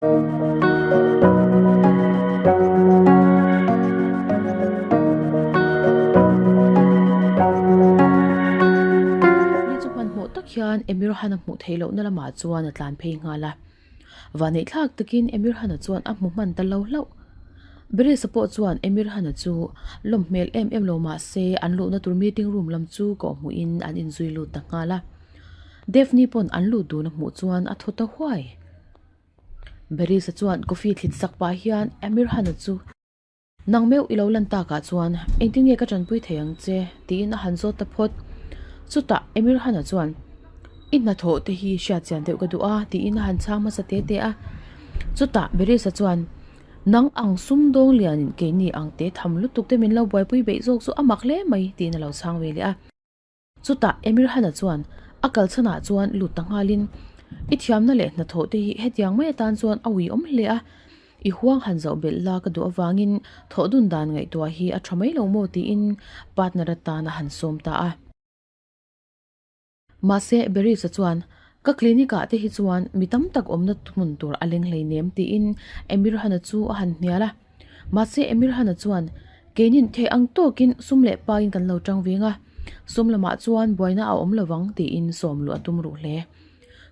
Ni chu hmanhmawh tak hian Emir Han a hmuh theih lohna lamah chuan a tlan phei nghal a. Vanneih thlak takin Emir Han-a chuan a hmu hman ta lo hlauh. Beres-a pawh chuan Emir Han-a chu lawm hmel em em lo mah se an luhna tur meeting room lam chu kawh hmuhin an inzui lut ta nghal a. Daphne pawn an lut dun a hmuh chuan a thaw ta huai. Beres-a chuan coffee thlit sak pah hian Emir Han-a chu. Nang meuh i lo lan takah chuan engtin nge ka tanpui thei ang che? tiin a han zawt ta phawt. Chutah Emir Hana chuan, I hnathawh te hi hriat chian deuh ka duh a, tiin a han chhang hmasa te te a. Chutah Berisa chuan, Nang ang sumdawng lianin keini ang te tham lutuk te min lo buaipui beih zawk chu a mak hle mai, tiin a lo chhang ve leh a. Chutah Emir Hana chuan a kal chhanah chuan lut ta nghalin, I thiamna leh hnathawh te hi hetiang mai atan chuan a uiawm hle a, i huang han zoh belh la ka duh avangin thawh dun dan ngaihtuah hi a tha mai lo maw tiin partner atan a han sawm ta a. Mahse Beris-a chuan, Ka clinic ah te hi chuan mi tam tak awmna hmun tur a leng hleinem tiin Emir Hana chu a han hnial a. Mahse Emir Hana chuan, Keinin thei ang tawkin sum leh pain kan lo tang veng a, sum lamah chuan buaina a awm lovang tiin sawm luh a tum ruh hle.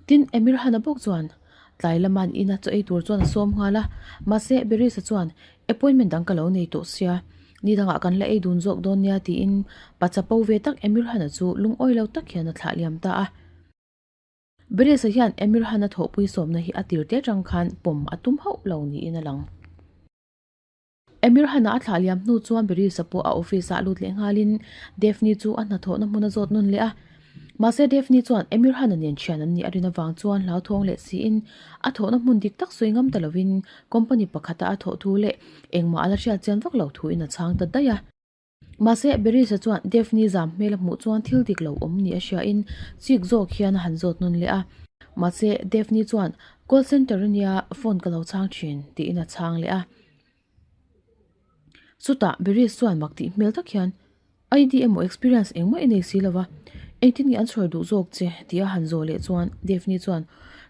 Tin, Emir Hana bawk chuan tlai lama an ina chaw ei tur chuan a sawm nghal a, mahse Beris-a chuan, Appointment dang ka lo nei tawh sia, ni dangah kan la ei dun zawk dawn nia tiin pa chapo ve tak Emir Hana chu lungawi lo tak hian a thlah liam ta a. Beres-a hian Emir Hana thawhpui sawmna hi a tir te atang khan pawm a tum hauh lo niin a lang. Emir Hana a thlah liam hnu chuan Beres-a pawh a office-ah lut leh nghalin Daphne chu a hnathawhna hmun a zawt nawn leh a. Mahse Daphne chuan Emir Hana nen thian an nih a rin avang chuan hlauthawng leh siin a thawhna hmun dik tak sawi ngam ta lovin company pakhata a thawh thu leh engmah a la hriat chian vak loh thuin a chhang ta daih a. Mahse, Berisha chuan Daphne zam hmel a hmuh chuan thil dik lo awm ni a hriain chik zawk hian a han zawt nawn leh a. Mahse, Daphne chuan, Call centre ania phone ka lo chhang thin, tiin a chhang leh a. Chutah Beris chuan mak tih hmel tak hian, ID emaw experience engmah i nei si lo va, engtin nge an chhawr duh zawk che? tia han zawh leh chuan Daphne chuan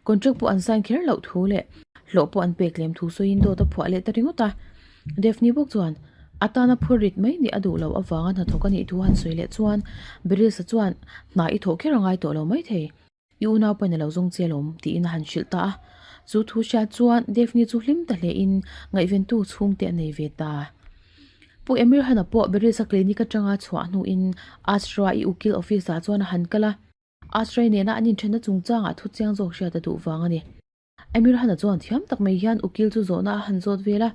contract pawh an sign kher loh thu leh hlawh pawh an pek lem thu sawiin dawt a phuah leh ta ringawt a. Daphne bawk chuan a tana phur rit mai nih a duh loh avanga hnathawk a nih thu han sawi leh chuan Beris-a chuan hna i thawh kher a ngai tawh lo maithei, i unau pawhin a lo zawng che alawm tiin a han hrilh ta a. Chu thu hriat chuan Daphne chu hlim ta hlein ngaihventu chhungte a nei ve ta. Pu Emir Hana pawh Beris-a clinic atanga chhuah hnuin Asra-i ukil office-ah chuan a han kal a. Asra-i nena an inthenna chungchangah thu chiang zawk hriat a duh vang a ni. Emir Hana chuan thiam tak mai hian ukil chu zawhna a han zawt vel a.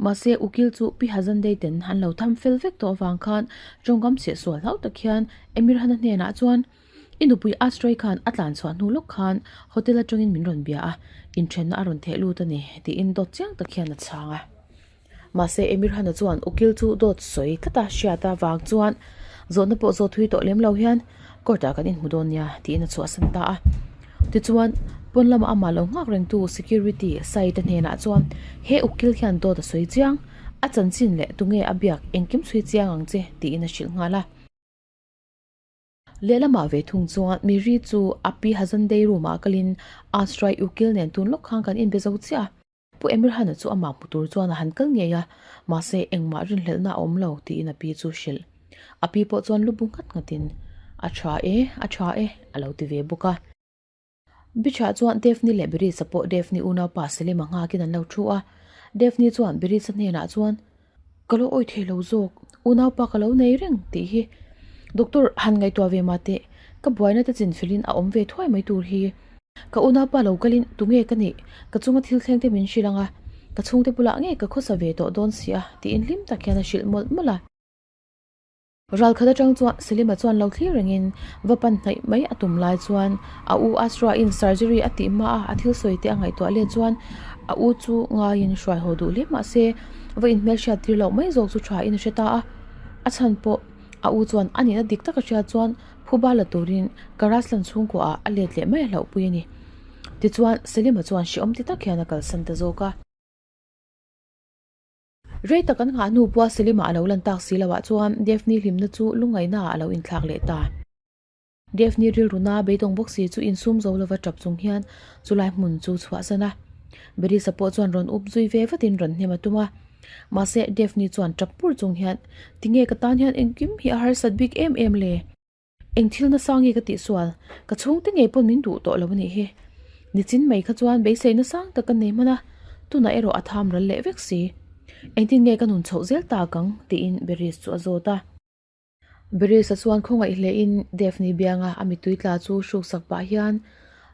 Mahse, ukil chu Pi Hazandei ten an lo tham fel vek tawh avang khan tawngkam chhiah sual hlau tak hian Emir Hana hnenah chuan, I nupui Ashtray khan a tlan chhuah hnu lawk khan hotel atangin min rawn bia a, inthenna a rawn theh lut a ni, tiin dawt chiang tak hian a chhang a. Mahse, Emir Hana chuan ukil chu dawt sawi tlat a hriat avang chuan zawhna pawh zawt thui tawh lem lo hian court ah kan inhmu dawn nia tiin a chhuahsan ta a. Tichuan, pawn lama amah lo nghak rengtu security Said-a hnenah chuan he ukil hian dawt a sawi chiang, a chanchin leh tunge a biak engkim chhui chiang ang che tiin a hrilh nghal a. Lehlamah ve thung chuan Miri chu a pi Hazandei room ah kalin Asrai ukil nen tun lawk khan kan inbe zo chiah a. Pu Emir Hana chu amah hmu tur chuan a han kal ngei a, mahse engmah rinhlelhna a awm lo tiin a pi chu hrilh. A pi pawh chuan lu bu nghat nghatin, A tha e, a tha e, a lo ti ve bawk a. Bichah chuan Daphne leh Berisa pawh Daphne unaupa Selima nghakin an lo thu a. Daphne chuan Berisa hnenah chuan, Ka lo awih thei lo zawk, unaupa ka lo nei reng tih hi doctor han ngaihtuah ve mah teh, ka buaina te chin felin a awm ve thuai mai tur hi. Ka unaupa lo kalin tunge ka nih, ka chunga thil thleng te min hrilh ang a, ka chhungte bulah nge ka khawsa ve tawh dawn si a tiin hlim tak hian a hrilh mawlh mawlh a. Ral khat atang chuan Selima chuan lo thlir rengin va pan hnaih mai a tum lai chuan a u Asra-in surgery a tih hma a a thil sawi te a ngaihtuah let chuan a u chu ngaiin hruai haw duh hle mah se va inhmelhriat tir loh mai zawk chu tha in a hre ta a. A chhan pawh a u chuan a nihna dik tak a hriat chuan phuba la turin Karaslan chhungkua ah a let leh mai a hlauhpui a ni. Tichuan Selima chuan hrehawm ti tak hian a kalsan ta zawk a. Rei tak an nghah hnu pawha Selima a lo lan tak si loah chuan Daphne hlimna chu lungngaihna ah a lo inthlak leh ta. Daphne rilruna beidawng bawk si chu insum zo lova tap chung hian chulai hmun chu chhuahsan a. Berisa pawh chuan rawn up zui ve vatin rawn hnem a tum a. Mahse, Daphne chuan tap pur chung hian, Tinge ka tan hian engkim hi a harsat bik em em le? Eng thil nasa nge ka tihsual? Ka chhungte ngei pawn min duh tawh lo a nih hi. Nichin mai kha chuan beisei nasang tak ka nei hman a, tunah erawh a tham ral leh vek si. Engtin nge ka nun chhoh zel tak ang? tiin Beris chu a zawt a. Beris-a chuan khawngaih hlein Daphne bianga a mittui tla chu hruksak pah hian,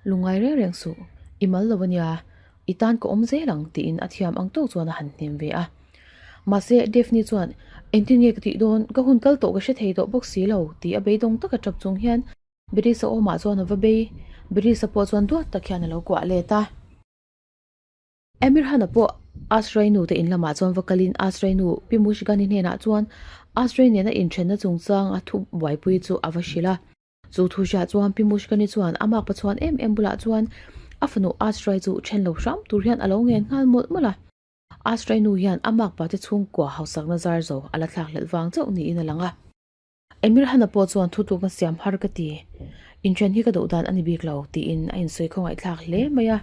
Lungngai reng reng suh, i mal lo a nia, i tan ka awm zel ang tiin a thiam ang tawk chuan a han hnem ve a. Mahse, Daphne chuan, Engtin nge ka tih dawn, ka hun kal tawh ka hre thei tawh bawk si lo tih a beidawng taka tap chung hian Berisa awmah chuan a va bei. Berisa pawh chuan duat tak hian a lo kuah let a. Emirhana pawh Asrai nu te in lamah chuan va kalin Asrai nu Pi Mushgani hnenah chuan Asrai nena inthenna chungchang a thu buaipui chu a va hrilh a. Chu thu hriah chuan Pi Mushkani chuan a makpa chhuan em em bulah chuan a fanu Asrai chu then lo hram tur hian a lo ngen nghal mawlh mawlh a. Asrai nu hian a makpa te chhungkua hausakna zar zo a la thlak hlelh vang chauh niin a lang a. Emirhana pawh chuan thutlukna siam har ka ti, inthen hi ka duh dan a ni bik lo tiin a insawi khawngaihthlak hle mai a.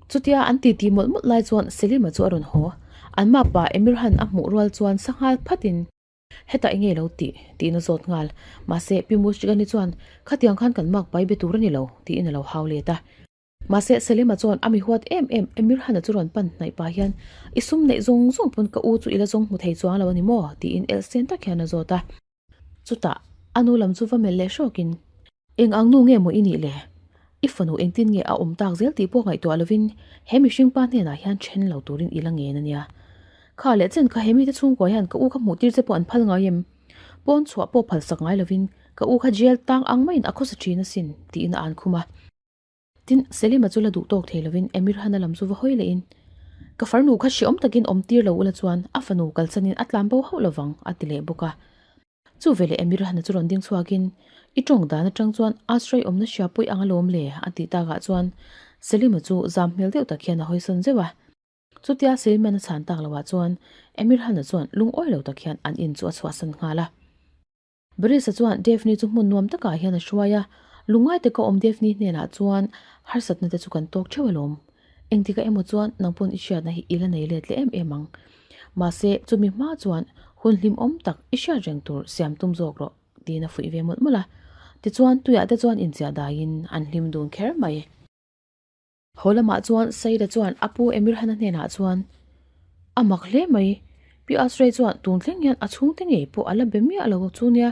Chutia an titi mawlh mawlh lai chuan Selima chu a rawn haw. An makpa Emirhan a hmuh rual chuan sanghal phatin Hetah i ngei lo tih, tiin a zawt nghal. Mahse, Pi Mushgani chuan, Khatiang khan kan mak pai be tur a ni lo, tiin a lo hau let a. Mahse, Selima chuan a mi huat em em Emir Hana chu rawn pan hnaih pah hian, I sum neih zawng zawng pawn ka u chu i la zawng hmu thei chuang lo a ni maw? tiin elhsen tak hian a zawt a. Chutah, a nu lam chu va melh leh hrawkin, Eng ang nu nge maw i nih le? I fanu engtin nge a awm tak zel tih pawh ngaihtuah lovin he mihring pa hnenah hian then lo turin i la ngen a nia. Kha leh chen kha he mite chhungkua hian ka u kha hmuh tir che pawh an phal ngai em? Pawn chhuah pawh phalsak ngai lovin ka u kha jail tang ang maiin a khawsa thin asin, tiin a an khum a. Tin, Selima chu la duh tawk thei lovin Emir Hana lam chu va hawi lehin, Ka farnu kha hreawm takin awm tir lo ula chuan a fanu kalsanin a tlan bo hauh lovang, a ti leh bawk a. Chu veleh Emir Hana chu rawn ding chhuakin, I tawng dan atang chuan Asrai awmna hria pawi ang alawm le, a tih takah chuan Selima chu zam hmel deuh tak hian a hawisawn zeuh a. Chutia Seliman a chhan tak loah chuan Emir Hana chuan lungawi lo tak hian an in chu a chhuahsan nghal a. Barisa chuan Daphne chu hmun nuam takah hian a hruai a, lungngai taka awm Daphne hnenah chuan harsatna te chu kan tawk theuh alawm. Engtikah emaw chuan nang pawn i hriatna hi i la nei let leh em em ang. Mahse, chumi hma chuan hun hlimawm tak i hriat reng tur siam tum zawk rawh, tiin a fuih ve mawlh mawlh a. Tichuan, tuiah te chuan inchiah daiin an hlim dun kher mai. Haw lamah chuan Saida chuan a pu Emirhana hnenah chuan, A mak hle mai, Pi Asrei chuan tun thleng hian a chhungte ngei pawh a la be miah lo chu nia,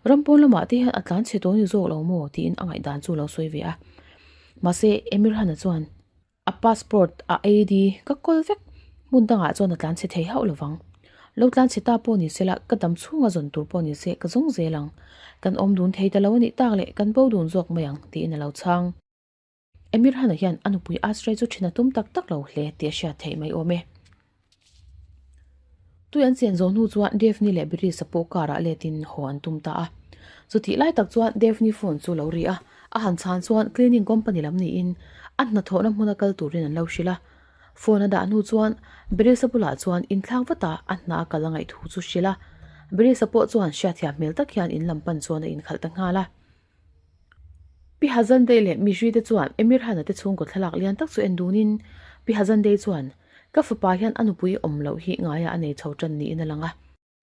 ram pawn lamah te hian a tlan chhe tawh ni zawk lo maw tiin a ngaihdan chu lo sawi ve a. Mahse Emirhana chuan, A passport, a ID ka kawl vek, hmun dangah chuan a tlan chhe thei hauh lovang. Lo tlan chhe ta pawh ni sela ka dam chhunga zawn tur pawh ni se ka zawng zel ang. Kan awm dun thei ta lo a nih tak leh kan bo dun zawk mai ang tiin a lo chhang. Emir Hana hian a nupui Asrai chu thin a tum tak tak lo hle tih a hriat theih mai awm e. Tui an chen zawh hnu chuan Daphne leh Birisa pawh car ah letin haw an tum ta a. Chutih lai tak chuan Daphne phone chu lo ri a, a han chhan chuan cleaning company lam niin a hnathawhna hmuna kal turin an lo hrilh a. Phone a dah hnu chuan Birisa bulah chuan inthlak vata a hna a kal a ngaih thu chu hrilh a. Birisa pawh chuan hriatthiam hmel tak hian in lam pan chuan a inkhalh ta nghal a. Pi Hazandei leh Mihri te chuan Emir Hana te chhungkaw thlalak lian tak chu en dunin Pi Hazandei chuan, Ka fapa hian a nupui awm loh hi ngaiah a nei chho tan niin a lang a.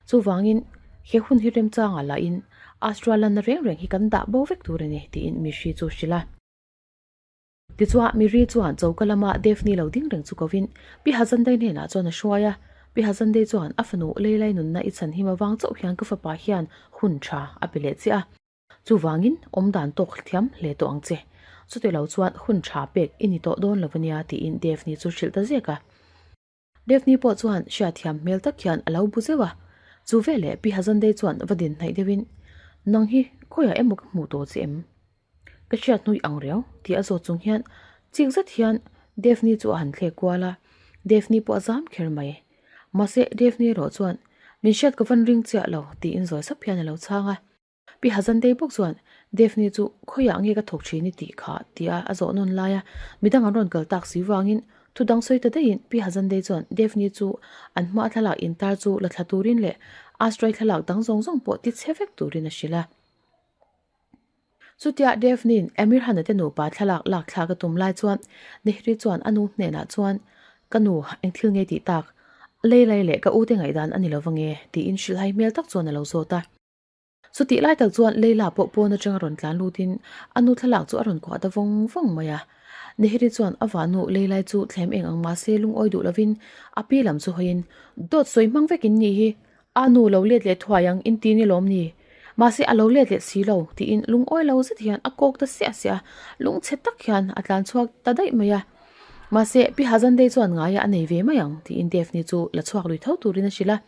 Chuvangin, he hun hi remchangah lahin Astra lanna reng reng hi kan dah bo vek tur a ni, tiin Mihri chu hrilh a. Tichuan, Mihri chuan choka lama Daphne lo ding reng chu kovin Pi Hazandei hnenah chuan a hruai a. Pi Hazandei chuan a fanu Leilai nunna i chhan him avang chauh hian ka fapa hian hun tha a pe leh chiah a. Chuvangin, awm dan tawk thiam hle tawh ang che. Chuti lo chuan hun tha pek i ni tawh dawn lo a nia tiin Daphne chu hrilh ta zek a. Daphne pawh chuan hriatthiam hmel tak hian a lo bu zeuh a. Chu veleh Pi Hazandei chuan va din hnaih deuhin, Nang hi khawiah emaw ka hmuh tawh che em? Ka hriat hnui ang riau tih a zawt chung hian chik zet hian Daphne chu a han thlek kual a. Daphne pawh a zam kher mai. Mahse Daphne erawh chuan, Min hriat ka van ring chiah lo tiin zawi sap hian a lo chhang a. Pi Hazandei bawk chuan Daphne chu khawiah nge ka thawk thin i tih kha tia a zawh nawn lai a, midang an rawn kal tak si vangin thu dang sawi ta daihin Pi Hazandei chuan Daphne chu an hma thlalak intar chu la thla turin leh Astray thlalak dang zawng zawng pawh ti chhe vek turin a hrilh a. Chutia Daphne-in Amir Hana te nupa thlalak lak thlak a tum lai chuan Nehri chuan a nu hnenah chuan, Ka nu, eng thil nge tih tak? Leilai leh ka ute ngaihdan a ni lo vange, tiin hrilhhai hmel tak chuan a lo zawt a. Chutih lai tak chuan Leila pawh pawn atanga rawn tlan lutin a nu thlalak chu a rawn kuah ta vawng vawng mai a. Nehri chuan a vahnu Leilai chu thlem eng ang mahse lungawi duh lovin a pi lam chu hawiin, Dawt sawi hmang vek in nih hi, a nu lo let leh thuai ang in ti ni lawm ni? Mahse a lo let leh si lo, tiin lungawi lo zet hian a kawk ta siah siah a, lungchhe tak hian a tlan chhuak ta daih mai a. Mahse Pi Hazandei chuan ngaia a nei ve mai ang, tiin Daphne chu la chhuak lui tho turin a hrilh a.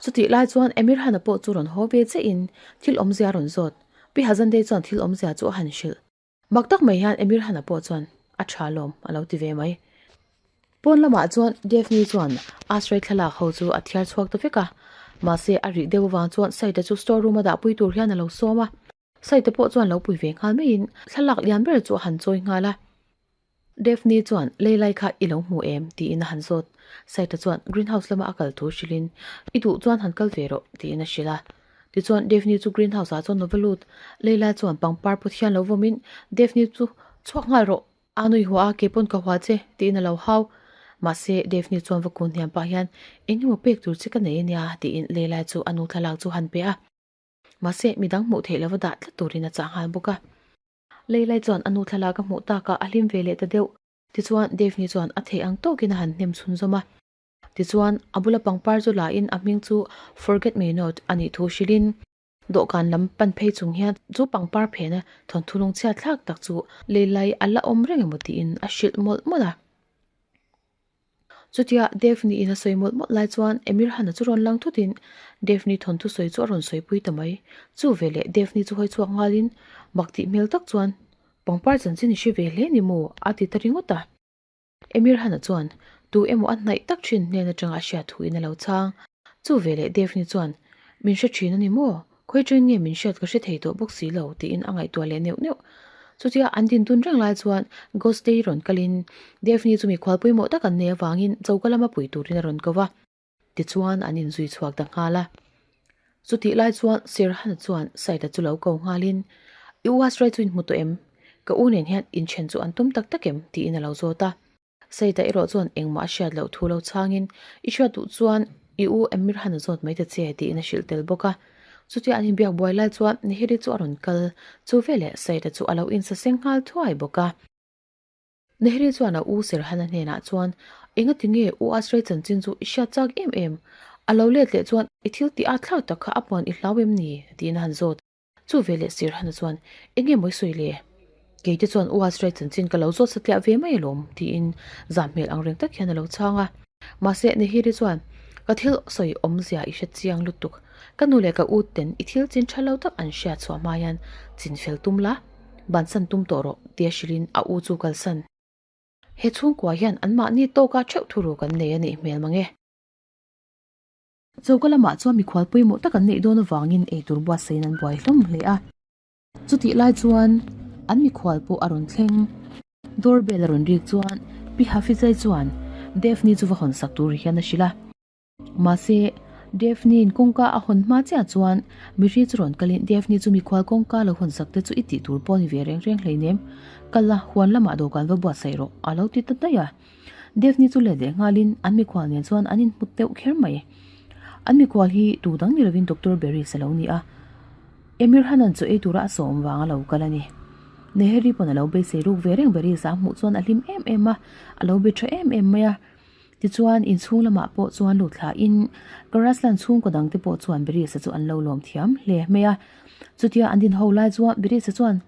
Chutih lai chuan Emir Hana pawh chu rawn haw ve che in thil awmzia a rawn zawt. Pi Hazandei chuan thil awmzia chu a han hrilh. Mak tak mai hian Emir Hana pawh chuan a tha lawm a lo ti ve mai. Pawn lamah chuan Daphne chuan Ashrei thlalak ho chu a thiar chhuak ta vek a. Mahse a rih deuh avang chuan Saida chu store room a dahpui tur hian a lo sawm a. Saite pawh chuan lo pui ve nghal maiin thlalak lian ber chu a han chawi nghal a. Daphne chuan, Leilai kha i lo hmu em? tiin a han zawt. Saita chuan greenhouse lama a kal thu hrilhin, I duh chuan han kal ve rawh, tiin a hrilh a. Tichuan Daphne chu greenhouse ah chuan lo va lut. Leilai chuan pangpar pawt hian lo vawmin, Daphne chu chhuak nghal rawh, a nui hua a, kei pawn ka hua che, tiin a lo hau. Mahse Daphne chuan va kun hniam pah hian, Eng emaw pek tur che ka nei ania, tiin Leilai chu a nu thlalak chu han pe a. Mahse, midang hmuh theih lova dah tlat turin a chah nghal bawk a. Leilai chuan a nu thlalak a hmuh takah a hlim ve leh ta deuh. Tichuan, Daphne chuan a theih ang tawkin a han hnem chhunzawm a. Tichuan, a bula pangpar chu lain a hming chu Forget Me Not a nih thu hrilhin, dawhkan lam pan phei chung hian chu pangpar phena thawnthu lungchhiat thlak tak chu Leilai a la awm reng emaw tiin a hrilh mawlh mawlh a. Chutia Daphne in a sawi mawlh mawlh lai chuan Emir Hana chu rawn lang thutin Daphne thawnthu sawi chu a rawn sawipui ta mai. Chu veleh Daphne chu hawi chhuak nghalin mak tih hmel tak chuan pangpar chanchin i hre ve hle ni maw? a ti ta ringawt a. Emir Hana chuan tu emaw a hnaih tak thin hnen atanga a hriat thuin a lo chhang. Chu veleh Daphne chuan min hre thin a ni maw? Khawi ṭain nge min hriat ka hre thei tawh bawk si lo tiin a ngaihtuah leh neuh neuh. Chutia an din dun reng lai chuan Ghost Day rawn kalin Daphne chu mikhual pawimawh tak an nei avangin choka lama pui turin a rawn ko va. Tichuan an inzui chhuak ta nghal a. Chutih lai chuan Sirhan chuan Saida chu lo ko nghalin, I u Asrai chu inhmu tawh em? Ka u nen hian inṭhen chu an tum tak tak em? tiin a lo zawt a. Saida erawh chuan engmah a hriat loh thu lo chhangin, I hriat duh chuan i u Emir han a zawt mai ta che, tiin a hrilh tel bawk a. Chutia an inbiak buai lai chuan Neheri chu a rawn kal, chu veleh Saida chu a lo insaseng nghal thuai bawk a. Neheri chuan a u Serhana hnenah chuan, Engati nge u Asrei chanchin chu i hriat chak em em? A lo let leh chuan i thil tih at thlak tak kha a puan i hlau em ni? tiin a han zawt. Chu veleh Sirhana chuan, Enge mawi sawi le? Keite chuan U Azrai chanchin ka lo zawt satliah ve mai alawm, tiin zah hmel ang reng tak hian a lo chhang a. Mahse, Nehiri chuan, Ka thil sawi awmzia i hre chiang lutuk. Ka nu leh ka u ten i thil chin tha lo tak an hriat chhuah hma hian chin fel tum la, bansan tum tawh rawh, tia hrilhin a u chu kalsan. He chhungkua hian anmahni tawka theuh thuru kan nei a nih hmel mang e. Choka lamah chuan mikhual pawimawh tak an neih dawn avangin eitur buatsaiin an buai hlawm hle a. Chutih lai chuan an mikhual pawh a rawn thleng. Door bell a rawn rik chuan Pi Hafizai chuan Daphne chu va hawn sak tur hian a hrilh a. Mahse, Daphne-in kawngka a hawn hma chiah chuan mihri chu rawn kalin Daphne chu mikhual kawngka lo hawn sak te chu i tih tur pawh a ni ve reng reng hleinem. Kal la, huan lamah dawhkan va buatsaih rawh a lo ti ta daih a. Daphne chu let leh nghalin an mikhual nen chuan an inhmu deuh kher mai. An mikhual hi tu dang ni lovin Doctor Berries a lo ni a. Emir Hanan chu ei tura a sawm vang a lo kal a ni. Neheri pawn a lo beisei ruk ve reng Berries a hmuh chuan a hlim em em a, a lo be tha em em mai a. Tichuan inchhung lamah pawh chuan lut thlain Karaslan chhungkaw dangte pawh chuan Berries-a chu an lo lawm thiam hle mai a. Chutia an din ho lai chuan Berries-a chuan,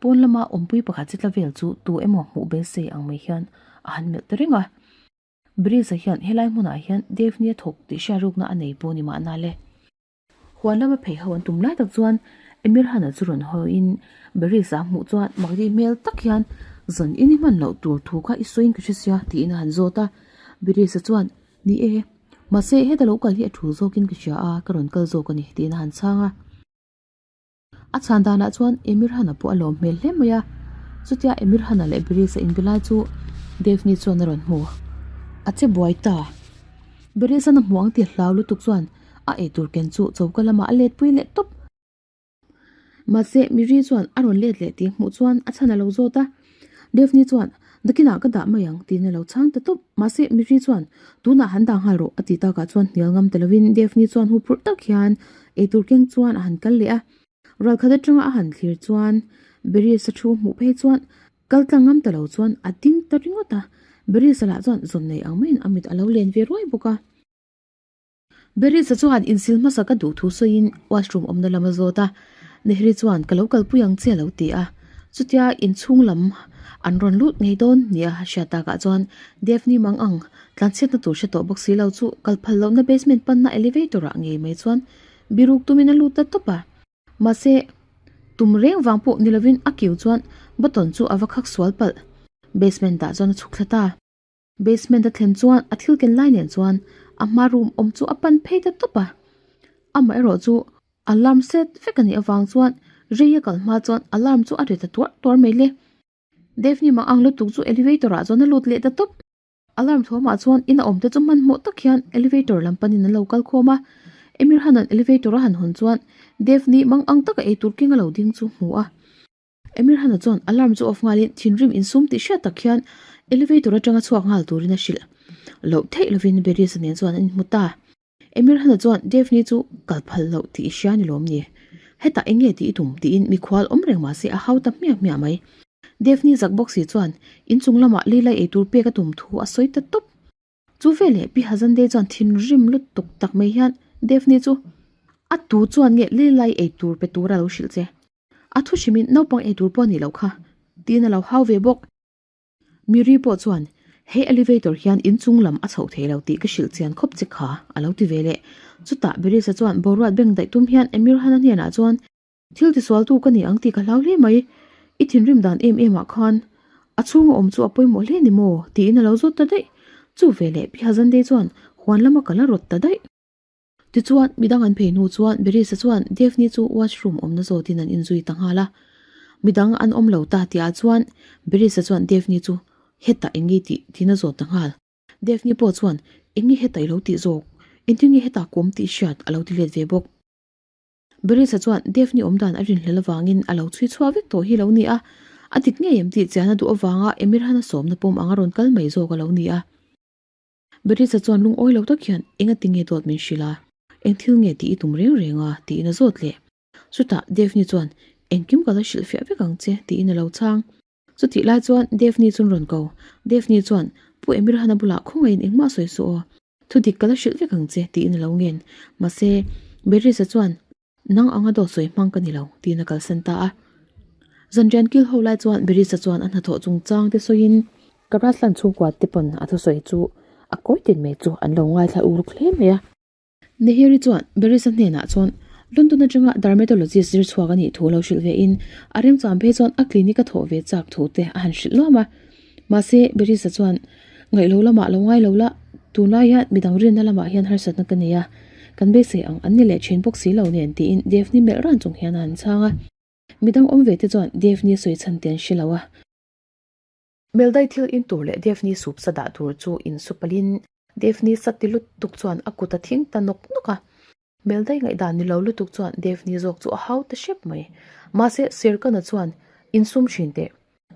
Pawn lama awmpui pakhat chitla vel chu tu emaw hmuh beisei ang mai hian a han melh ta reng a. Bridge-a hian helai hmunah hian Daphne-a thawk tih hriatrukna a nei pawh ni mahna le. Huan lama phei ho an tum lai tak chuan Emir Hana chu rawn hawiin Bridge-a hmuh chuan makdi hmel tak hian zan in i hman loh tur thu kha i sawiin ka hre sia tiin a han zawt a. Bridge-a chuan Ni e, mahse heta lo kal hi a thu zawkin ka hria a, ka rawn kal zawk a ni tiin a han chhang a. A chhan danah chuan Emir Hana pawh a lawm hmel hle mai a, chutia Emir Hana leh Beris a inbe lai chu Daphne chuan a rawn hmu. A che buai ta. Beris an a hmuh ang tih hlau lutuk chuan a eitur ken chu choka lamah a let pui leh tawp. Mahse, Miri chuan a rawn let leh tih hmuh chuan a chhan a lo zawt a. Daphne chuan, Nakinah ka dah mai ang, tiin a lo chhang ta tawp. Mahse, Miri chuan, Tunah han dah nghal rawh, a ti takah chuan hnial ngam ta lovin Daphne chuan huphurh tak hian eitur keng chuan a han kal leh a. Ralkhat atanga a han thlir chuan Berisa thu hmuh phei chuan kal tlang ngam ta lo chuan a ding ta ringawt a. Berisa lah chuan zawn nei ang maiin a mit a lo len ve ruai bawk a. Berisa chuan insil hmasa ka duh thu sawiin washroom awmna lam a zawt a, Nehri chuan ka lo kalpui ang che a lo ti a. Chutia inchhung lam an rawn lut ngei dawn nia a hriat takah chuan Daphne mang ang tlanchhiatna tur hre tawh bawk si lo chu kal phal lohna basement panna elevator ah ngei mai chuan Biruk tumin a lut ta tawp a. Mahse, tum reng vang pawh ni lovin a kiu chuan button chu a va khak sual palh. Basement ah chuan a chhuk thla ta. Basement a thlen chuan a thil ken lai nen chuan a hma room awm chu a pan phei ta tawp a. Amaherawh chu alarm set vek a nih avang chuan rei a kal hma chuan alarm chu a ri ta tuar tuar mai le. Daphne mang ang lutuk chu elevator ah chuan a lut leh ta tawp. Alarm thawmah chuan in a awmte chu hmanhmawh tak hian elevator lam panin an lo kal khawm a. Emir Hanan elevator a han hawn chuan Daphne mang ang taka eitur keng a lo ding chu hmu a. Emir Hana chuan alarm chu off nghalin thinrim insum tih hriat tak hian elevator atanga chhuak nghal turin a hrilh loh theih lovin Berisa nen chuan an inhmu ta. Emir Hana chuan Daphne chu kal phal loh tih i hria ni lawm ni? Hetah eng nge tih i tum? tiin mikhual awm reng mahse a hau ta hmiah hmiah mai. Daphne zak bawk si chuan inchung lamah Lila eitur pek a tum thu a sawi ta tawp. Chu veleh Pi Hazandei chuan thinrim lutuk tak mai hian Daphne chu a tu chuan nge Lilai eitur pe tura lo hrilh che? A thu hrimin naupang eitur pawh a nih loh kha tiin a lo hau ve bawk. Miri pawh chuan he elevator hian inchung lam a chhoh thei lo tih ka hrilh chian khawp che kha a lo ti ve leh. Chutah Berisa chuan boruat beng daih tum hian Emir Hana hnenah chuan thil tisualtu ka ni ang tih ka hlau hle mai, i thinrim dan em em ah khan a chhunga awm chu a pawimawh hle ni maw tiin a lo zawt ta daih. Chu veleh Pi Hazandei chuan huan lama ka la rawt ta daih. Tichuan, midang an phei hnu chuan Berisa chuan Daphne chu washroom awmna zawtin an inzui ta nghal a. Midang an awm lo ta tihah chuan Berisa chuan Daphne chu hetah eng nge tih tiin a zawt ta nghal. Daphne pawh chuan eng nge hetah i lo tih zawk? Engtin nge hetah ka awm tih hriat a lo ti let ve bawk. Berisa chuan Daphne awm dan a rinhlel avangin a lo chhui chhuah vek tawh hi lo ni a, a dik ngei em tih chian a duh avanga Emirhan a sawmna pawm anga rawn kal mai zawk a lo ni a. Berisa chuan lungawi lo tak hian enga ti nge dawt min hrilh a, eng thil nge tih i tum reng reng a tiin a zawt leh. Chutah Daphne chuan engkim ka la hrilh fiah vek ang che tiin a lo chhang. Chutih lai chuan Daphne chuan rawn ko. Daphne chuan Pu Emirhana bulah khawngaihin engmah sawi suh aw, thudik ka la hrilh vek ang che tiin a lo ngen. Mahse Berisa chuan Nang anga dawt sawi hmang ka ni lo, tiin a kalsan ta a. Zanrian kil ho lai chuan Berisa chuan a hnathawh chungchang te sawiin Kabraslan chhungkua te pawn a thusawi chu a kawi tin mai chu an lo ngaithla uluk hle mai a. Neheri chuan Berisa hnenah chuan London atanga dermatologist zir chhuak a nih thu lo hrilh ve in a remchang phei chuan a clinic a thawh ve chak thu te a han hrilh luam a. Mahse Berisa chuan Ngaih lo lamah lo ngai lo la, tunlai hian midang rinna lamah hian harsatna ka nei a, kan beisei ang an ni leh thin bawk si lo nen tiin Daphne melh ran chung hian a han chhang a. Midang awm ve te chuan Daphne sawi chhan te an hre lo a. Meldai thil in tur leh Daphne sup sa dah tur chu in su palhin Daphne sa ti lutuk chuan a kut a thing ta nawk nawk a. Meldai ngaihdan ni lo lutuk chuan Daphne zawk chu a hau ta hrep mai. Mahse Serkana chuan insum thin teh.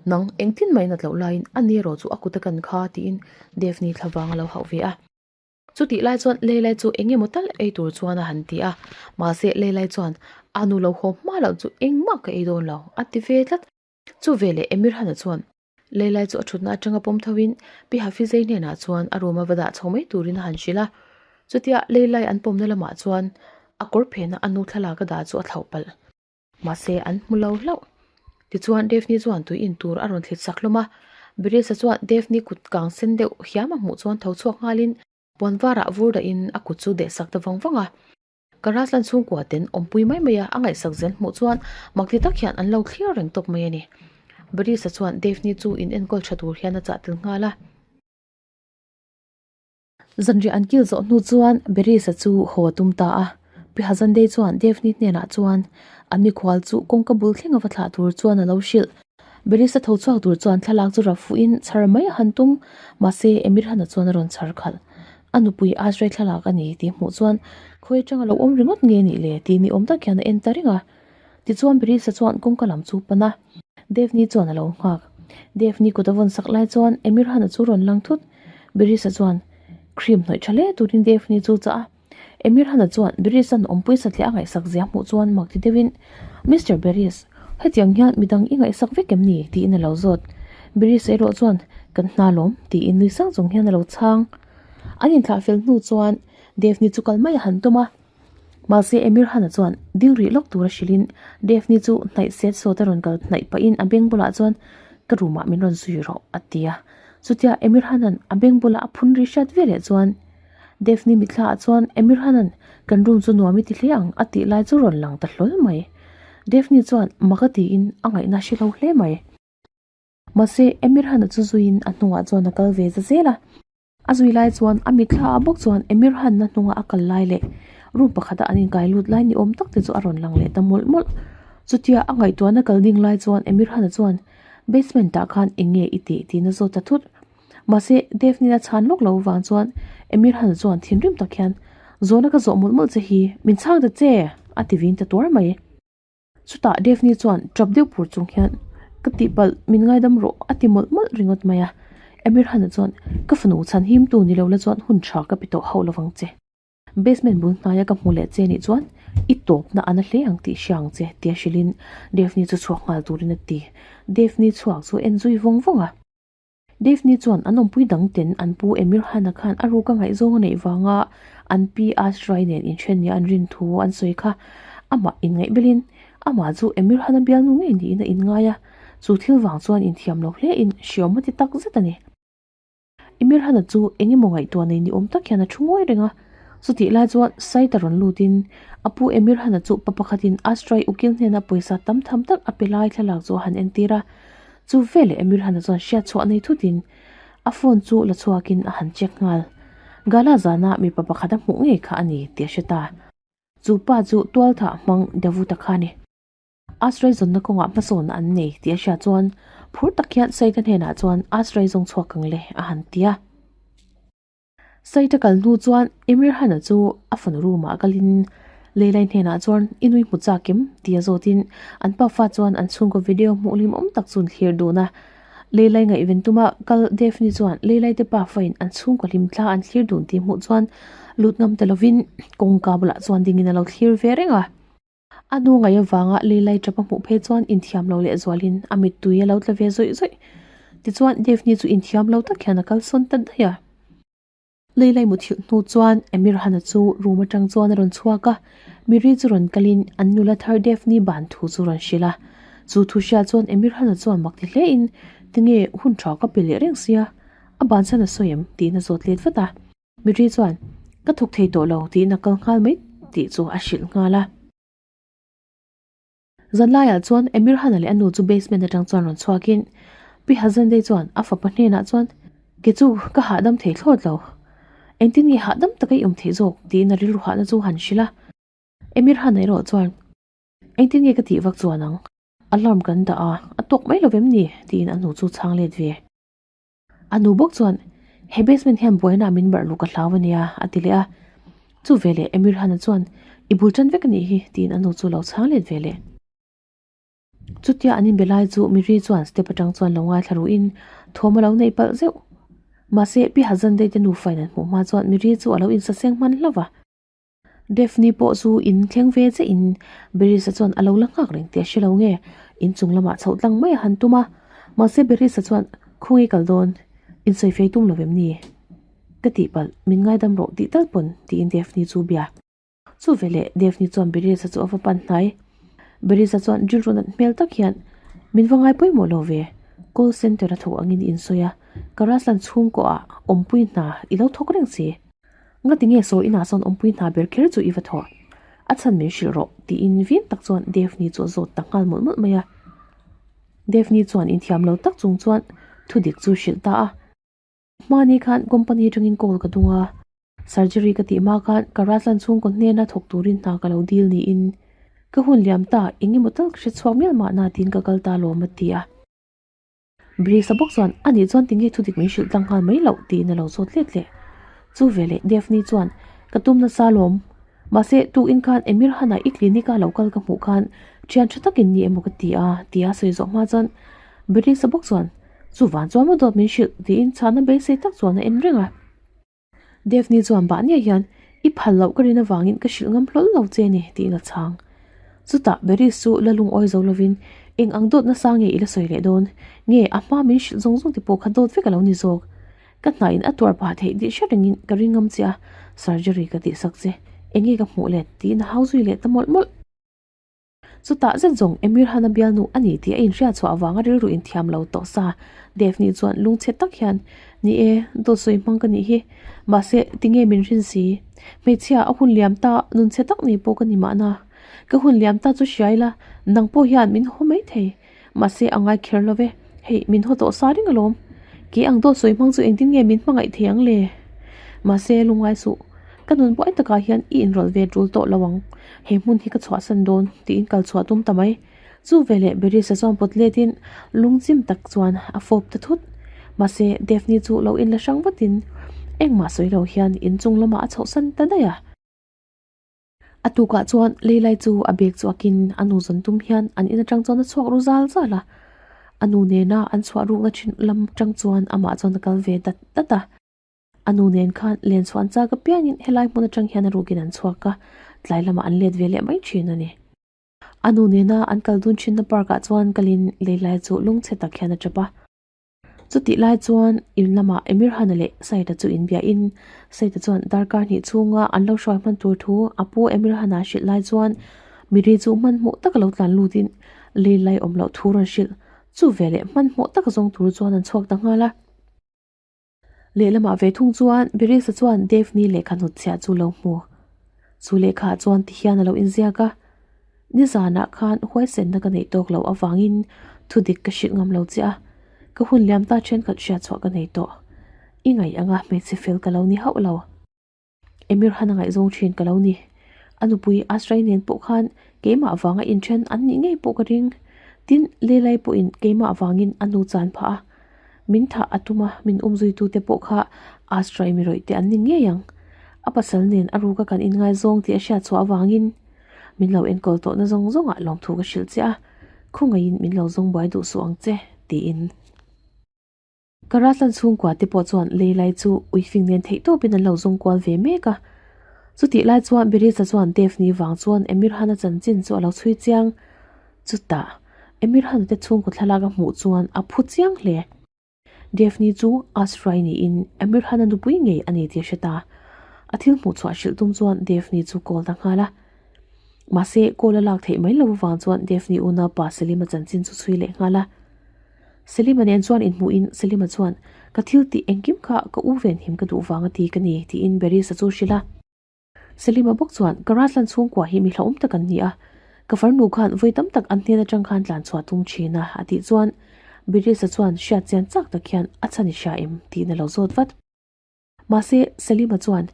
Nang, engtin mai nat loh laiin a ni erawh chu a kut a kan kha tiin Daphne thlavang a lo hauh ve a. Chutih lai chuan Leilai chu eng emaw tal ei tur chuan a han ti a, mahse Leilai chuan a nu lo haw hma loh chu engmah ka ei dawn lo a ti ve tlat. Chu veleh Emir Hana chuan Leilai chu a thutna atanga pawm tho in Pi Hafizei hnenah chuan a room a va dah chho mai turin a han hrilh a. Chutia Leilai an pawmna lamah chuan a kawr phena a nu thlalak a dah chu a thlauh palh. Mahse an hmu lo hlauh. Tichuan Daphne chuan tui in tur a rawn thlit sak hlawm a. Berisa chuan Daphne kut kang sen deuh hiam a hmuh chuan tho chhuak nghalin puan varah vur dahin a kut chu deh sak ta vang vang a. Karaslan chhungkua ten awmpui mai mai a a ngaihsak zel hmuh chuan mak ti tak hian an lo thlir reng tawp mai a ni. Berisa chuan Daphne chu in enkawl tha tur hian a chah tel nghal a. Zanriah an kil zawh hnu chuan Berisa chu haw a tum ta a. Pi Hazandei chuan Daphne hnenah chuan an mikhual chu kawngka bul thleng ava thlah tur chuan a lo hrilh. Berisa tho chhuak tur chuan thlalak chu rap fuhin chhar mai a han tum, mahse Emirhana chuan a rawn chhar khalh. A nupui Azrai thlalak a ni tih hmuh chuan khawi atanga lo awm ringawt nge nih le tih ni awm tak hian a en ta reng a. Tichuan Birisa chuan kawngka lam chu pan a, Devni chuan a lo nghak. Devni kut a vawn sak lai chuan Emirhana chu rawn lang thut. Birisa chuan cream hnawih tha hle turin Devni chu chah a. Emirhana chuan Birisan awmpui satliah a ngaihsak zia hmuh chuan mak ti deuhin, Mister Beris, hetiang hian midang i ngaihsak vek em ni? tiin a lo zawt. Beris erawh chuan, Kan hna lawm, tiin nui sang chung hian a lo chhang. An inthlah fel hnu chuan Devni chu kal mai a han tum a. Mahse Emirhana chuan ding rih lawk tura hrilhin Devni chu hnaih set sawt a rawn kal hnaih pahin a beng bulah chuan, Ka room ah min rawn zui rawh, a ti a. Chutia Emirhana'n a beng bulah a phun ri hriat veleh chuan, Daphne mitthla ah chuan Emir Hanan kan room chu nuam i ti hle ang a tih lai chu rawn lang ta hlawl mai. Daphne chuan mak a tiin a ngaihna hre lo hle mai. Mahse Emir Hana chu zuiin a hnungah chuan a kal ve za zel a. A zui lai chuan a mitthla ah bawk chuan Emir Hanna hnunga a kal lai leh room pakhata an inkai lut lai ni awm tak te chu a rawn lang leh ta mawlh mawlh. Chutia a ngaihtuahna kal ding lai chuan Emir Hana chuan basement ah khan eng nge i tih tiin a zawt ta thut. Mahse, Daphne a chhan lawk lo vang chuan Emir Han chuan thinrim tak hian, Zawhna ka zawh mawlh mawlh che hi, min chhang ta che! a ti vin ta tuar mai. Chutah Daphne chuan tap deuh pur chung hian, Ka tihpalh, min ngaidam rawh, a ti mawlh mawlh ringawt mai a. Emir Han chuan, Ka fanu chhan him tu ni lo la chuan hun tha ka pe tawh hauh lovang che. Basement bul hnaia ka hmu leh che nih chuan i tawpna a na hle ang tih hria ang che, tia hrilhin Daphne chu chhuak nghal turin a ti. Daphne chhuak chu en zui vawng vawng a. Daphne chuan an awmpui dang ten an pu Emir Hana khan a ruk a ngaihzawng a neih vanga an pi Asrai nen inthen nia an rin thu an sawi kha amah inngaih belin amah chu Emir Hana bialnu ngei niin a inngai a, chu thil vang chuan inthiam lo hle in hriawm a ti tak zet a ni. Emir Hana chu eng emaw ngaihtuah nei ni awm tak hian a thu ngawi reng a, chutih lai chuan Saita rawn lutin a pu Emir Hana chu pa pakhatin Asrai ukil hnena pawisa tam tham tak a pe lai thlalak chu a han entir a, Chu veleh Emir Hana chuan hriat chhuah nei thutin a phone chu la chhuakin a han check nghal. Gala zana mipa pakhat a hmuh ngei kha a ni tih a hre ta. Chu pa chu tualthah hmang Davuta kha a ni. Asrai zawnna kawngah hmasawnna an nei tih a hriat chuan phur tak hian Saita hnenah chuan Asrai zawng chhuak ang le a han ti a. Saita kal hnu chuan Emir Hana chu a fanu room ah kalin Leilai hnenah chuan i nui hmu chak em tia zawtin an pafa chuan an chhungkaw video hmuh hlim awm tak chu an thlir dun a. Leilai ngaihven tuma kal Daphne chuan Leilai te pafa in an chhungkaw hlim thla an thlir dun tih hmuh chuan lut ngam ta lovin kawngka bulah chuan dingin a lo thlir ve reng a. A nu ngaih avanga Leilai tap a hmuh phei chuan inthiam lo leh zualin a mittui a lo tla ve zawih zawih. Tichuan Daphne chu inthiam lo tak hian a kalsawn ta daih a. Leilai muthilh hnu chuan Emir Hana chu room atang chuan a rawn chhuak a, Miri chu rawn kalin an nula thar Daphne ban thu chu rawn hrilh a. Chu thu hria chuan Emir Hana chuan mak ti hlein, Tinge hun tha ka pe leh reng sia, a bansan a sawi em? tiin a zawt let vat a. Miri chuan, Ka thawk thei tawh lo tiin a kal nghal mai tih chu a hrilh nghal a. Zanlaiah chuan Emir Hana leh a nu chu basement atang chuan rawn chhuakin Pi Hazendei chuan a fapa hnenah chuan, Ke chu ka hahdam thei thlawt lo. Engtin nge hahdam taka i awm theih zawk? tiin a rilru hahna chu han hrilh a. Emir Hana erawh chuan, Engtin nge ka tih vak chuan ang? Alarm kan dah a, a tawk mai lo vem ni? tiin a nu chu chhang let ve. A nu bawk chuan, He basement hian buaina min barh luh ka hlau a nia, a ti leh a. Chu veleh Emir Hana chuan, I bul tan vek a nih hi, tiin a nu chu lo chhang let ve leh. Chutia an inbe lai chu Miri chuan step atang chuan lo ngaithla ruhin thawm a lo neih palh zeuh. Mahse, Pi Hazandei te nufa in an hmuh hma chuan Miri chu a lo insaseng hman hlauh va. Daphne pawh chu in thleng ve che in Berisa chuan a lo la nghak reng tih a hre lo nge in chung lamah chhoh tlang mai a han tum a, mahse Berisa chuan khawnge kal dawn in sawi fei tum lo em ni? Ka tih palh min ngaidam rawh tih tal pawn tiin Daphne chu bia. Chu veleh Daphne chuan Berisa chu a va pan hnai. Berisa chuan rilru nat hmel tak hian min va ngai pawimawh lo ve, call center a thawk angin in sawi a, ka Raslan chhungkaw ah awmpui hna i lo thawk reng si. Nga tinge saw inah sawn awmpui hna ber kher chu i va thawh? A chhan min hrilh rawh, tiin vin tak chuan Daphne chu a zawt ta nghal mawlh mawlh mai a. Daphne chuan inthiam lo tak chung chuan thu dik chu hrilh ta a. Hmani khan company atangin call ka dung a, surgery ka tih hma khan ka Raslan chhungkaw hnena thawk turin hna ka lo dil niin ka hun liam ta eng emaw tal ka hre chhuak mial mahna tiin ka kal ta lawm a ti a. Brisa bawk chuan a nih chuan tinge thudik min hrilh tlang nghal mai loh tiin a lo zawt let leh. Chu veleh Daphne chuan ka tum nasa lawm. Mahse tukin khan Emir Hana i clinic a lo kal ka hmuh khan Thian tha takin ni emaw ka ti a, tia sawi zawh hma chuan Berisa bawk chuan, Chuvan chuan maw dawt min hrilh? tiin chhana beisei tak chuan a en reng a. Daphne chuan mahniah hian i phal loh ka rin avangin ka hrilh ngam hlawl lo che a ni tiin a chhang. Chutah Beris chu la lungawi zo lovin eng ang dawt nasa nge i la sawi leh dawn? Nge a hma min hrilh zawng zawng te pawh kha dawt vek a lo ni zawk? Ka hnain a tuar pah theih tih hre rengin ka ring ngam che a, surgery ka tihsak che. Enge ka hmuh let? tiin a hau zui leh ta mawlh mawlh. Chutah zet zawng Emir Hana bialnu a ni tih a inhriat chhuah avanga rilru inthiam lo tawh sa. Daphne chuan lungchhe tak hian, Ni e, dawt sawi hmang ka nih hi. Mahse, tinge min rin si? Hmeichhia, a hun liam ta, nunchhe tak nei pawh ka ni mahna. Ka hun liam ta chu hria ila, nang pawh hian min haw mai thei. Mahse, a ngai kher lo ve. Hei, min haw tawh sa reng alawm. Kei ang dawt sawi hmang chu engtin nge min hmangaih thei ang le? Mahse, lungngai suh. Ka nun buai takah hian i inrawlh ve tul tawh lo ang. He hmun hi ka chhuahsan dawn, tiin kal chhuah tum ta mai. Chu veleh Berisa chuan pawt letin lungchim tak chuan a fawp ta thut. Mahse, Daphne chu lo inla hrang vatin engmah sawi lo hian inchung lamah a chhohsan ta daih a. A tukah chuan Leilai chu a bag chu akin a nu zawn tum hian an in atang chuan a chhuak ru zal zal a. A nu nena an chhuah rukna thin lam atang chuan amah chuan a kal ve dat dat a. A nu nen khan len chhuah an chak apiangin helai hmun atang hian a rukin an chhuak a, tlai lamah an let ve leh mai thin a ni. A nu nena an kal dun thinna park ah chuan kalin Leilai chu lungchhe tak hian a tap a. Chutih lai chuan in lamah Emir Hana leh Saida chu inbiahin Saida chuan darkar hnih chhunga an lo hruai hman tur thu a pu Emir Hana hrilh lai chuan Miri chu hmanhmawh taka lo tlan lutin Leilai awm loh thu rawn hrilh chu veleh hmanhmawh taka zawng tur chuan an chhuak ta nghal a. Lehlamah ve thung chuan Berisa chuan Daphne lehkha hnutchhiah chu lo hmu. Chu lehkhaah chuan tihian a lo inziak a, Nizanah khan huaisenna ka neih tawk loh avangin thudik ka hrilh ngam lo che a, ka hun liam ta thenkhat hriatchhuah ka nei tawh. I ngaih anga hmeichhe fel ka lo ni hauh lo. Emir han a ngaihzawng thin ka lo ni. A nupui Asrai nen pawh khan keimah vanga inthen an nih ngei pawh ka ring. Tin, Leilai pawhin keimah vangin a nu chan phah a. Min thah a tum a, min umzuitute pawh kha Asrai mi rawih te an ni ngei ang. A pasal nen a ruka kan inngaizawng tih a hriat chhuah avangin min lo enkawl tawhna zawng zawngah lawmthu ka hrilh che a, khawngaihin min lo zawng buai duh suh ang che, tiin. Karatlan chhungkua te pawh chuan Leilai chu uifing nen theih tawpin an lo zawng kual ve mek a. Chutih lai chuan Berisa chuan Daphne vang chuan Emir Hana chanchin chu a lo chhui chiang. Chutah Emir Hana te chhungkaw thlalak a hmuh chuan a phu chiang hle. Daphne chu Asrai niin Emir Hana nupui ngei a ni tih a hre ta. A thil hmuh chhuah hrilh tum chuan Daphne chu call ta nghal a. Mahse call a lak theih mai lo avang chuan Daphne unaupa Selima chanchin chu chhui leh nghal a. Selima nen chuan inhmuhin Selima chuan, Ka thil tih engkim kha ka u venhim ka duh vang a ti ka ni, tiin Berisa chu hrilh a. Selima bawk chuan, Ka Raslan chhungkua hi mi hlauhawm tak an ni a, ka farnu khan vawi tam tak an hnen atang khan tlan chhuah tum thin a, a tih chuan Berisa chuan hriat chian chak tak hian a chhan i hria em? tiin a lo zawt vat. Mahse, Salima chuan,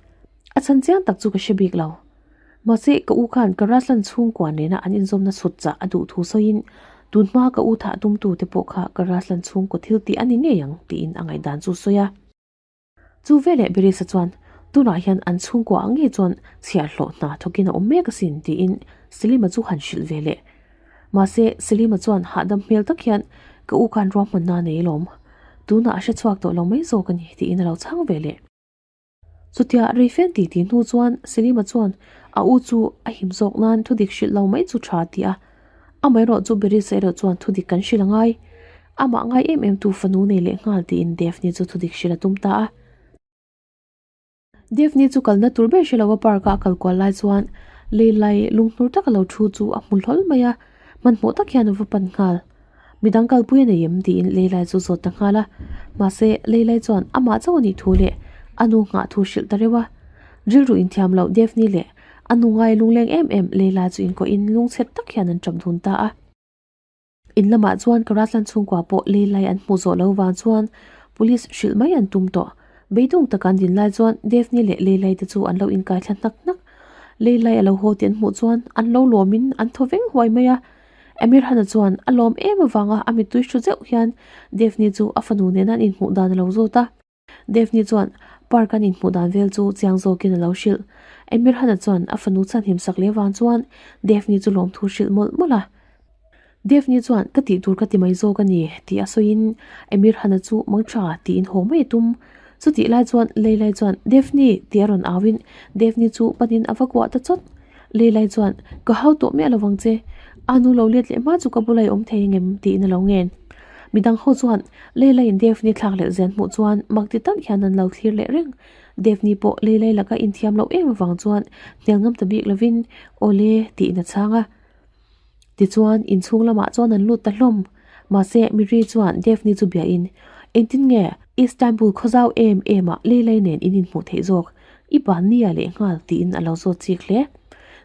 A chhan chiang tak chu ka hre bik lo. Mahse, ka u khan ka Raslan chhungkua nena an inzawmna chhut chah a duh thu sawiin, tun hma ka u thah tumtute pawh kha ka Raslan chhungkaw thil tih a ni ngei ang, tiin a ngaihdan chu sawi a. Chu veleh Berisa chuan, Tunah hian an chhungkua ang ngei chuan chhiahhlawh hna thawkin a awm mek asin, tiin Salima chu han hrilh ve leh. Mahse, Salima chuan hahdam hmel tak hian, Ka u khan ruahmanna a nei alawm. Tunah a hre chhuak tawh lo mai zawk a ni, tiin a lo chhang ve leh. Chutia rei fen ti ti hnu chuan Salima chuan a u chu a him zawk nan thudik hrilh lo mai chu tha a ti a. Amaherawh chu Berisa erawh chuan thudik kan hrilh a ngai. Amah ngai em em tu fanu nei leh nghal tiin Daphne chu thudik hrilh a tum ta a. Daphne chu kalna tur ber hre lo a park a a kal kual lai chuan Leilai lunghnur taka lo thu chu a hmu hlawl mai a, hmanhmawh tak hian a va pan nghal. Midang kalpui a nei em tiin Leilai chu zawt ta nghal a, mahse Leilai chuan amah chauh a nih thu leh a nu nghah thu hrilh ta reuh a. Rilru inthiam loh Daphne leh a nu ngai lungleng em em Leila chu inkohin lungchhet tak hian an tap dun ta a. In lamah chuan Karatlan chhungkua pawh Leilai an hmuh zawh lo vang chuan police hrilh mai an tum tawh. Beidawng taka an din lai chuan Daphne leh Leilai te chu an lo inkai thla hnak hnak. Leilai a lo haw tih an hmuh chuan an lo lawmin an thaw veng huai mai a. Amir Hana chuan a lawm em avanga a mittui hru zeuh hian Daphne chu a fanu nena an inhmuh dan a lo zawt a. Daphne chuan park an inhmuh dan vel chu chiang zawkin a lo hrilh. Amir Hana chuan a fanu chhan himsak leh vang chuan Daphne chu lawmthu hrilh mawlh mawlh a. Daphne chuan ka tih tur ka ti mai zawk a ni tih a sawiin Emir Hana chu mang tha tiin haw mai a tum. Chutih lai chuan Leilai chuan Daphne tih a rawn auin Daphne chu panin a va kuah ta chawt. Leilai chuan ka hau tawh miah lovang che, a nu lo let leh hma chu ka bula i awm thei angem tiin a lo ngen. Midang ho chuan Leilaiin Daphne thlak leh zen hmuh chuan mak ti tak hian an lo thlir leh reng. Daphne pawh Leilai laka inthiam loh em avang chuan hnial ngam ta bik lovin Awle tiin a chhang a. Tichuan, inchhung lamah chuan an lut ta hlawm. Mahse, Miri chuan Daphne chu biahin, Engtin nge Istanbul khawzau em em ah Leilai nen in inhmuh theih zawk? I ban nia leh nghal tiin a lo zawt chik hle.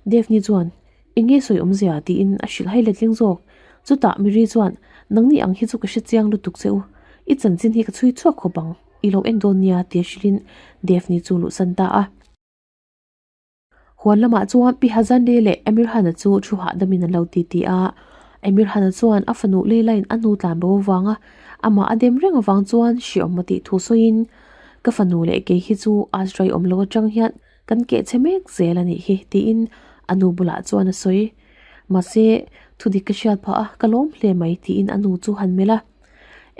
Daphne chuan, Eng nge sawi awmzia? tiin a hrilh hai letling zawk. Chutah Miri chuan, Nangni ang hi chu ka hre chiang lutuk che u. I chanchin hi ka chhui chhuak khawp ang. I lo en dawn nia tia hrilhin Daphne chu luhsan ta a. Huan lamah chuan Pi Hazande leh Emir Hana chu thu hahdamin an lo ti ti a. Emir Hana chuan a fanu Leila-in a nu tlan bo avanga amah a dem reng avang chuan hriawm a tih thu sawiin, Ka fanu leh kei hi chu Azrael awm lo atang hian kan keh chhe mek zel a nih hi tiin a nu bulah chuan a sawi. Mahse, thudik ka hriat phah a, ka lawm hle mai tiin a nu chu han melh a.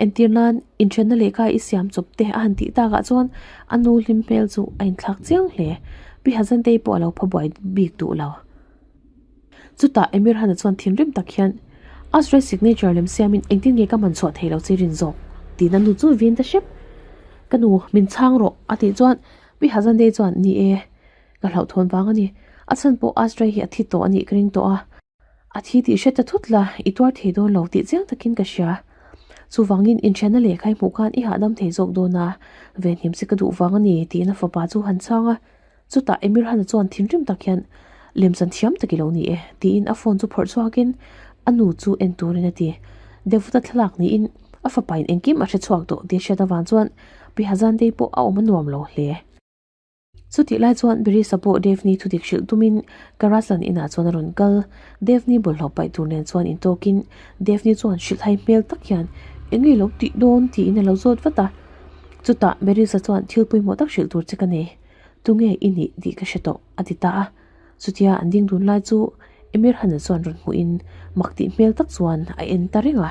Entir nan inthenna lehkha i siam chawp te a han tih takah chuan a nu hlim hmel chu a inthlak chiang hle. Pi Hazantei pawh a lo pha buai bik duh lo. Chutah Emir Hana chuan thinrim tak hian Azrael signature lem siamin engtin nge ka man chhuah thei lo che rin zawk tiin a nu chu vin ta hrep. Ka nu, min chhang rawh a tih chuan Pi Hazantei chuan ni e, ka hlauhthawn vang a ni. A chhan pawh Azrael hi a thi tawh a nih ka ring tawh a. A thi tih hre ta thut la, i tuar thei dawn lo tih chiang takin ka hria. Chuvangin inthianna lehkha i hmuh khan i hahdam thei zawk dawn a, venhim che ka duh vang a ni tiin a fapa chu han chhang a. Chutah Emir Hana chuan thinrim tak hian, Lemchan thiam tak i lo ni e tiin a phone chu phawrh chhuakin a nu chu en turin a ti. Devuta thlalak niin a fapain engkim a hre chhuak tawh tih a hriat avang chuan Pi Hazantei pawh a awm a nuam lo hle. Chutih lai chuan Birisa pawh Devni thudik hrilh tumin Karaslan inah chuan a rawn kal. Devni bawlhhlawh paih tur nen chuan intawkin Devni chuan hrilhhai hmel tak hian eng nge lo tih dawn tiin a lo zawt vat a. Chutah Birisa chuan thil pawimawh tak hrilh tur che ka nei. Tunge i nih tih ka hre tawh a ti ta a. Chutia an ding dun lai chu Emir Hana chuan rawn hmuhin mak tih hmel tak chuan a en ta reng a.